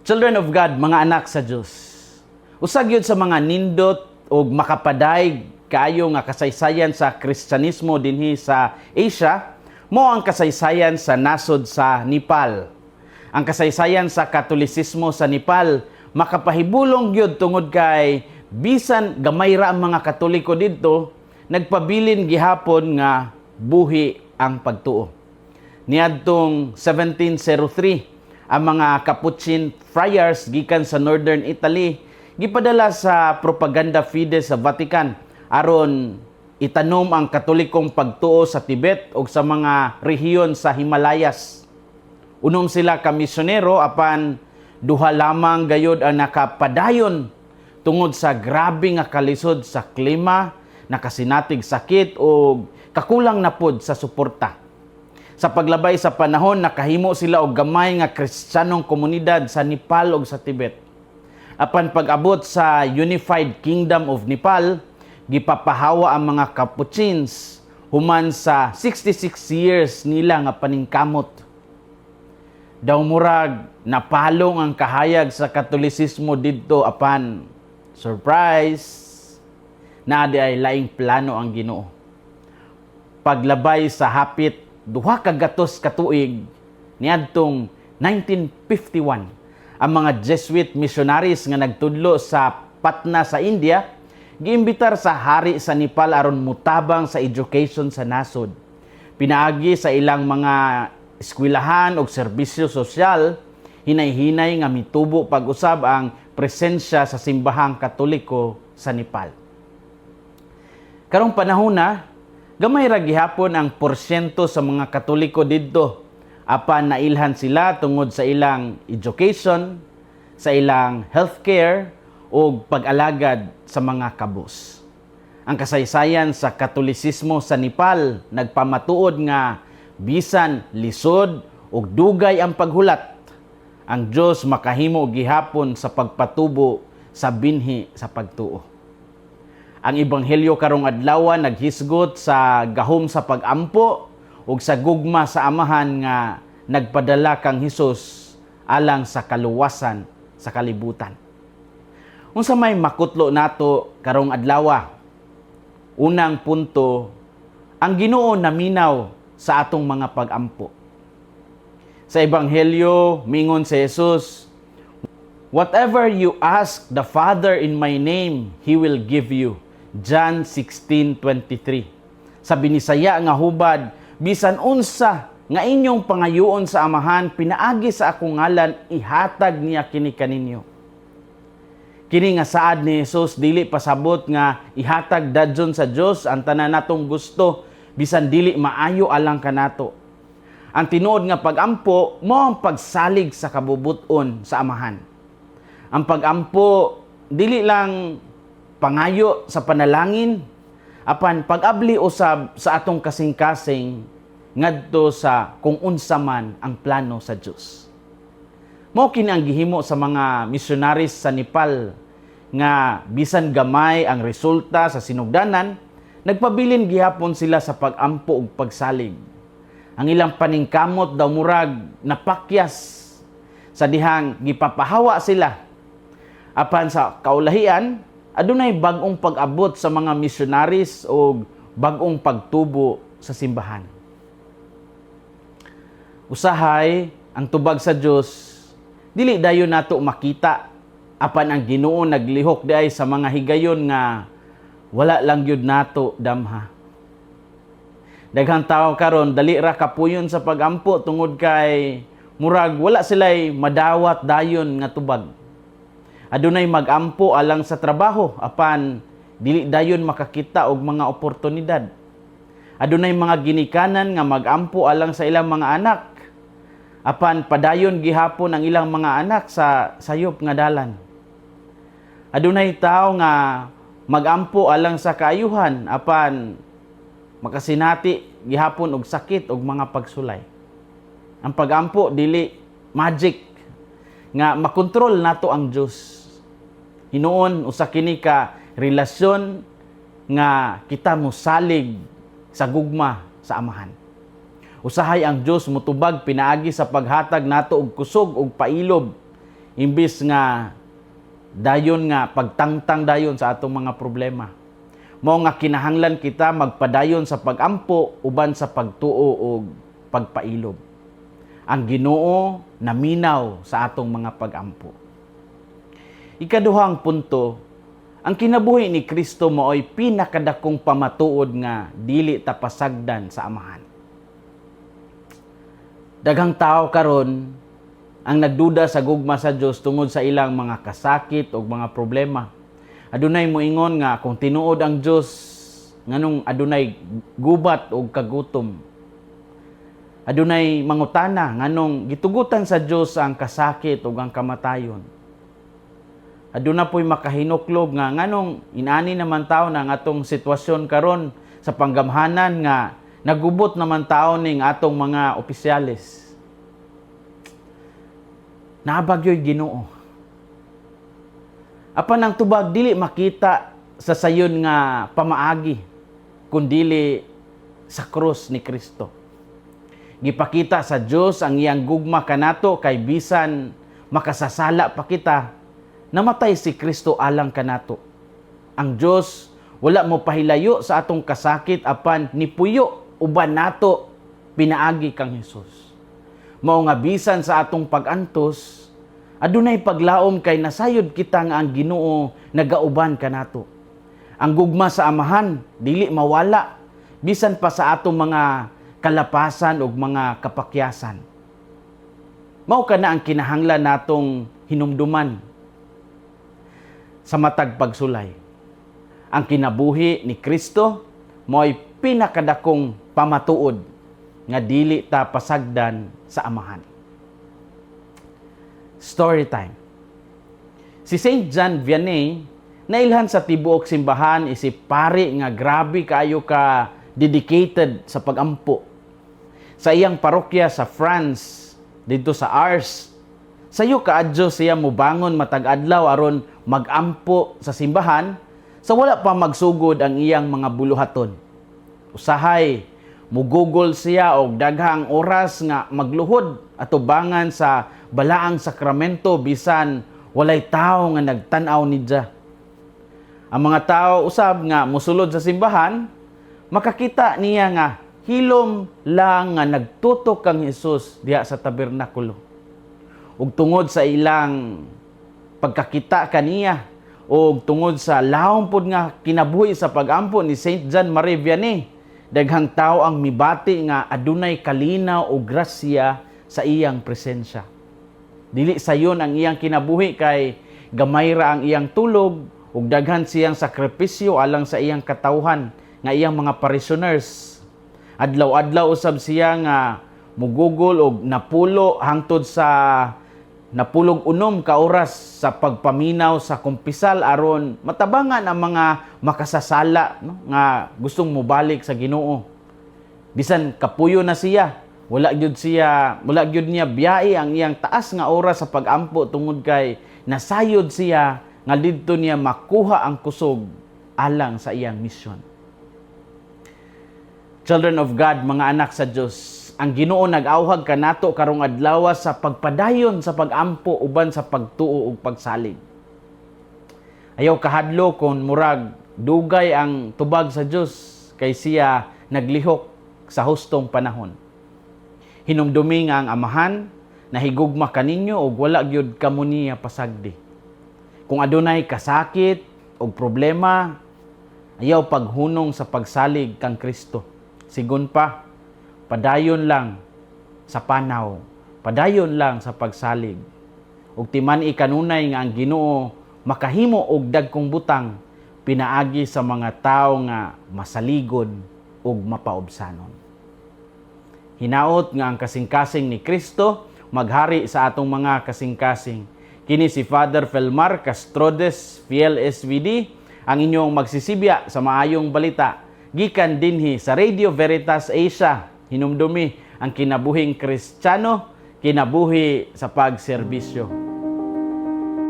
Children of God, mga anak sa Dios. Usa gyud sa mga nindot ug makapadayeg kaayo nga kasaysayan sa Kristyanismo dinhi sa Asia mao ang kasaysayan sa nasod sa Nepal. Ang kasaysayan sa Katolisismo sa Nepal makapahibulong gyud tungod kay bisan gamay ra ang mga Katoliko didto, nagpabilin gihapon nga buhi ang pagtuo. Niadtong 1703, ang mga Capuchin friars gikan sa Northern Italy gipadala sa Propaganda Fide sa Vatican aron itanom ang Katolikong pagtuo sa Tibet ug sa mga rehiyon sa Himalayas. 6 sila ka misyonero, apan duha lamang gayod ang nakapadayon tungod sa grabe nga kalisod sa klima, nakasinatig sakit o kakulang na pod sa suporta. Sa paglabay sa panahon, nakahimo sila og gamay nga Kristiyanong komunidad sa Nepal ug sa Tibet. Apan pag-abot sa Unified Kingdom of Nepal, gipapahawa ang mga Capuchins human sa 66 years nila nga paningkamot. Daw murag napalong ang kahayag sa Katolisismo didto, apan surprise, naa diay laing plano ang Ginoo. Paglabay sa hapit 200 ka tuig, niadtong 1951, ang mga Jesuit missionaries nga nagtudlo sa Patna sa India giimbitar sa hari sa Nepal aron mutabang sa education sa nasod. Pinaagi sa ilang mga eskwelahan og serbisyo sosyal, hinay-hinay nga mitubo pag-usab ang presensya sa Simbahang Katoliko sa Nepal. Karong panahon na, gamay ra gihapon ang porsyento sa mga Katoliko didto. Apan nailhan sila tungod sa ilang education, sa ilang healthcare ug pag-alagad sa mga kabus. Ang kasaysayan sa Katolisismo sa Nepal nagpamatuod nga bisan lisod ug dugay ang paghulat, ang Dios makahimo gihapon sa pagpatubo sa binhi sa pagtuo. Ang Ebanghelyo karong adlaw naghisgot sa gahom sa pagampo ug sa gugma sa Amahan nga nagpadala kang Hesus alang sa kaluwasan sa kalibutan. Unsa may makutlo nato karong adlaw? Unang punto, ang Ginoo naminaw sa atong mga pagampo. Sa Ebanghelyo, mingon si Jesus, "Whatever you ask the Father in my name, He will give you." John 16:23. Sa Binisaya nga hubad, "Bisan unsa nga inyong pangayoon sa Amahan pinaagi sa akong ngalan, ihatag niya kini kaninyo." Kini nga saad ni Jesus dili pasabot nga ihatag dadyon sa Dios ang tanan natong gusto bisan dili maayo alang kanato. Ang tinuod nga pagampo mao ang pagsalig sa kabubut-on sa Amahan. Ang pagampo dili lang pangayo sa panalangin, apan pag-abli usab sa atong kasing-kasing ngadto sa kung unsa man ang plano sa Dios. Mao kini ang gihimo sa mga missionaries sa Nepal nga bisan gamay ang resulta sa sinugdanan, nagpabilin gihapon sila sa pagampo ug pagsalig. Ang ilang paningkamot daw murag napakyas sa dihang gipapahawa sila. Apan sa kaulahian, adunay bag-ong pag-abot sa mga missionaries o bag-ong pagtubo sa simbahan. Usahay, ang tubag sa Dios dili dayon nato makita, apan ang Ginoo naglihok diay sa mga higayon nga wala lang gyud nato damha. Daghang tao karon dali ra kapuyon sa pagampo tungod kay murag wala sila'y madawat dayon nga tubag. Adunay magampo alang sa trabaho, apan dili dayon makakita og mga oportunidad. Adunay mga ginikanan nga magampo alang sa ilang mga anak, apan padayon gihapon ang ilang mga anak sa sayop nga dalan. Adunay tao nga magampo alang sa kaayuhan, apan makasinati gihapon og sakit og mga pagsulay. Ang pagampo dili magic nga makontrol nato ang Dios. Hinuon usa kini ka relasyon nga kita mosalig sa gugma sa Amahan. Usahay ang Dios motubag pinaagi sa paghatag nato og kusog ug pailob. Imbis nga dayon nga pagtangtang dayon sa atong mga problema. Mao nga kinahanglan kita magpadayon sa pagampo uban sa pagtuo og pagpailob. Ang Ginoo naminaw sa atong mga pagampo. Ikaduhang punto, ang kinabuhi ni Kristo maoy pinakadakong pamatuod nga dili ta pasagdan sa Amahan. Daghang tao karon ang nagduda sa gugma sa Dios tungod sa ilang mga kasakit o mga problema. Adunay moingon nga kung tinuod ang Dios, nganong adunay gubat o kagutom? Adunay mangutana nganong gitugutan sa Dios ang kasakit ug ang kamatayon. Aduna po'y makahinuklob nga nganong inani naman tao na ang atong sitwasyon karon sa panggamhanan nga nagubot naman tao ning atong mga opisyales. Naa ba gyo'y Ginoo? Apan ang tubag dili makita sa sayon nga pamaagi kundili sa krus ni Kristo. Gipakita sa Dios ang iyang gugma kanato kay bisan makasasala pa kita, namatay si Kristo alang kanato. Ang Dios wala mo pahilayo sa atong kasakit apan nipuyo uban nato pinaagi kang Hesus. Mao nga bisan sa atong pag-antos, adunay paglaom kay nasayod kita nga ang Ginoo nagauban kanato. Ang gugma sa Amahan dili mawala bisan pa sa atong mga kalapasan ug mga kapakyasan. Mao kana ang kinahanglan natong hinumduman sa matag pagsulay. Ang kinabuhi ni Kristo mo'y pinakadakong pamatuod nga dili ta pasagdan sa Amahan. Story time. Si Saint John Vianney nailhan sa tibuok simbahan isip pari nga grabe kaayo ka dedicated sa pagampo. Sa iyang parokya sa France, didto sa Ars, sayo kaadyo siya mubangon matag adlaw aron magampo sa simbahan sa wala pa magsugod ang iyang mga buluhaton. Usahay, mugugol siya og daghang oras nga magluhod atubangan sa balaang sakramento bisan walay tawo nga nagtan-aw niya. Ang mga tao usab nga mosulod sa simbahan, makakita niya nga hilom lang nga nagtutok kang Hesus diha sa tabernakulo. Ug tungod sa ilang pagkakita kaniya ug tungod sa lahom pod nga kinabuhi sa pagampo ni Saint John Marie Vianney, daghang tao ang mibati nga adunay kalinaw o grasya sa iyang presensya. Dili sayon ang iyang kinabuhi kay gamay ra ang iyang tulog ug daghan siyang sakripisyo alang sa iyang katawhan nga iyang mga parishioners. Adlaw-adlaw usab siya nga mugugol og 80 hangtod sa 96 ka oras sa pagpaminaw sa kumpisal aron matabangan ang mga makasasala, no, nga gustong mobalik sa Ginoo. Bisan kapuyo na siya, wala gyud niya biyai ang iyang taas nga oras sa pagampo tungod kay nasayod siya nga didto niya makuha ang kusog alang sa iyang misyon. Children of God, mga anak sa Dios, ang Ginoo nag-awhag kanato karong adlaw sa pagpadayon sa pagampo uban sa pagtuo ug pagsalig. Ayaw kahadlok kung murag dugay ang tubag sa Dios kay siya naglihok sa hustong panahon. Hinumdumi nga ang Amahan nahigugma kaninyo ug wala gyud kamo niya pasagdi. Kung adunay kasakit og problema, ayaw paghunong sa pagsalig kang Kristo. Sigon pa, padayon lang sa panaw, padayon lang sa pagsalig. Ug timan-i kanunay nga ang Ginoo makahimo og dagkong butang pinaagi sa mga tawo nga masaligon ug mapaubsanon. Hinaot nga ang kasing-kasing ni Kristo maghari sa atong mga kasing-kasing. Kini si Father Felmar Castrodes, Fiel SVD, ang inyong magsisibya sa maayong balita gikan dinhi sa Radio Veritas Asia. Hinumdumi ang kinabuhing Kristiyano, kinabuhi sa pagserbisyo.